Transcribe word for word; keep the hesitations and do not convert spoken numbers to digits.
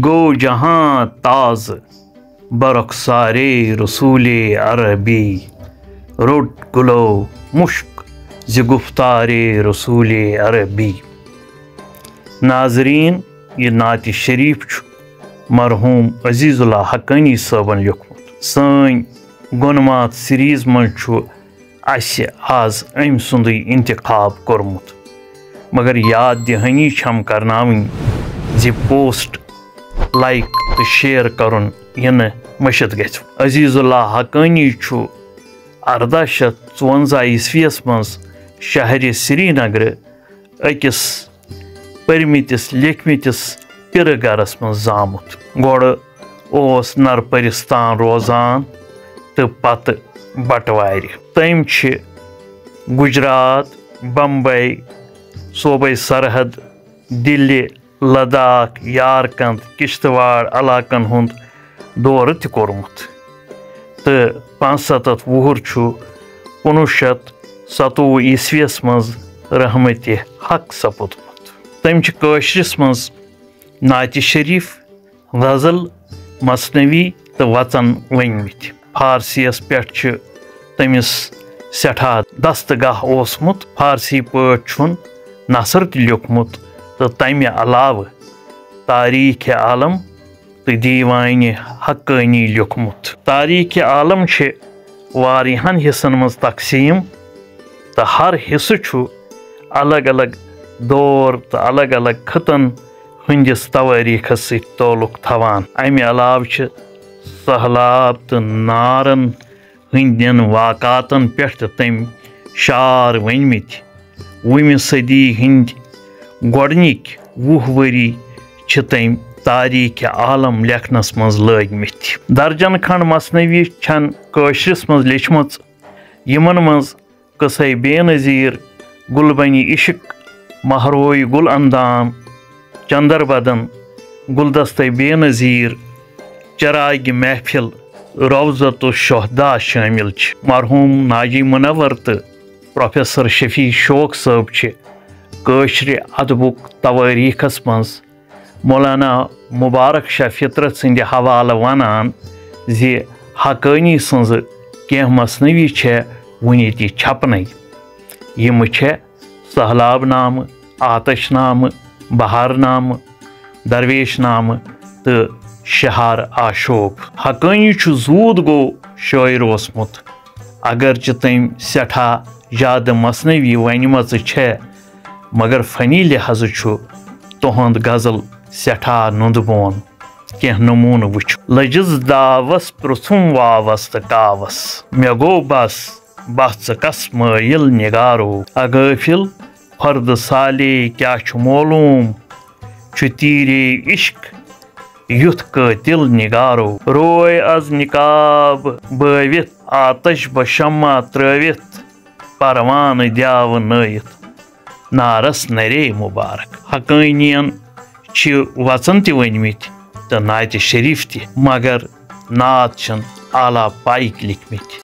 گو جہاں تازٕ برخسارے رسول عربی، روٚٹ گلو مشک زِ گفتارے رسول عربی۔ ناظرین، یہِ نعتِ شریف چھُ مرحوم عزیز اللہ حقانی صٲبن لیوٚکھمُت۔ سٲنۍ گۄنماتھ سیریز منٛز چھُ اسہِ آز أمۍ سُنٛدٕے انتخاب کوٚرمُت، مگر یاد دہانی چھم کرناوٕنۍ زِ پوسٹ، لائک تہٕ شیئر کرُن یہِ نہٕ مٔشِتھ گژھِ۔ عزیز اللہ حقانی چھُ ارداہ شیٚتھ ژُوَنزاہ عیسویس منٛز شہرِ سرینگرٕ أکِس پٔرمٕتِس لیکھمٕتِس پِرٕ گرس منٛز زامُت۔ گۄڈٕ اوس نرپٔرِستان روزان تہٕ پتہٕ بٹوارِ۔ تٔمۍ چھِ گجرات، بمبئی، صوبے سرحد، دِلہِ، لداخ، یارکند، کشتواڑ علاقن ہُنٛد دورٕ تہِ کوٚرمُت تہٕ پانٛژستتھ وُہُر چھُ کُنوُہ شیٚتھ ستووُہ عیسویس منٛز رحمتِ حق سپُدمُت۔ تٔمۍ چھِ کٲشرِس منٛز نعتِ شریف، غزل، مثنوی تہٕ وژن ؤنۍمٕتۍ۔ فارسیَس پٮ۪ٹھ چھِ تٔمِس سٮ۪ٹھاہ دستگاہ اوسمُت۔ فارسی پٲٹھۍ چھُن نثر تہِ لیوٚکھمُت تہٕ تَمہِ علاوٕ تاریخِ عالم تہٕ دیوانِ حقانی لیوٚکھمُت۔ تاریخِ عالم چھِ واریاہن حصن منٛز تقسیٖم تہٕ ہر حصہٕ چھُ الگ الگ دور تہٕ الگ الگ خطن ہٕنٛدِس توٲریٖخس سۭتۍ تعلق تھاوان۔ اَمہِ علاوٕ چھِ سٔہلاب تہٕ نارن ہٕنٛدٮ۪ن واقعاتن پٮ۪ٹھ تہِ تٔمۍ شعر ؤنۍمٕتۍ۔ وُہمہِ صدی ہٕنٛدۍ گۄڈٕنِکۍ وُہ ؤری چھِ تٔمۍ تاریخِ عالم لیکھنس منٛز لٲگمٕتۍ۔ درجن کھنڈ مثنوی چھن کٲشرِس منٛز لیچھمٕژ، یِمن منٛز قصے بے نظیر، گلبنِ عشق، مہروئی گل اندام، چندر بدن، گلدستہ بے نظیر، چراغ محفل، روضۃ الشہداء شٲمِل چھِ۔ مرحوم ناجی منور تہٕ پروفیسر شفیع شوق صٲب چھِ کٲشرِ ادبُک توٲریٖخس منٛز مولانا مبارک شاہ فطرت سٕنٛدِ حوالہٕ ونان زِ حقانی سٕنٛزٕ کینٛہہ مثنوی چھےٚ وُنہِ تہِ چھپنَے۔ یِم چھےٚ سہلاب نامہٕ، آتش نامہٕ، بہار نامہٕ، درویش نامہٕ تہٕ شہار آشوب۔ حقانی چھُ زوٗد گوٚو شٲعر اوسمُت۔ اگرچہِ تٔمۍ سٮ۪ٹھاہ زیادٕ مثنوی ونِمژٕ چھےٚ، مگر فنی لحاظہٕ چھُ تُہُنٛد غزل سٮ۪ٹھاہ نُنٛدٕ بون۔ کینٛہہ نموٗنہٕ وٕچھِو۔ لٔجِس داوس پرٛژھُم واوس تہٕ کاوس، مےٚ گوٚو بس، بس ژٕ کس مٲیِل نگارو۔ اغٲفِل خۄردٕ سالے کیٛاہ چھُ معلوٗم، چھُ تیٖرے عشق یُتھ قٲتِل نگارو۔ روے از نقاب بٲوِتھ، آتش بہ شمع ترٲوِتھ، پروانہٕ دیاوٕ نٲیِتھ، نارس نرے مبارک۔ حقٲنین چھِ وژن تہِ ؤنۍمٕتۍ تہٕ نعتِ شریف تہِ، مگر نعت چھِن اعلیٰ پایِکۍ لیکھمٕتۍ۔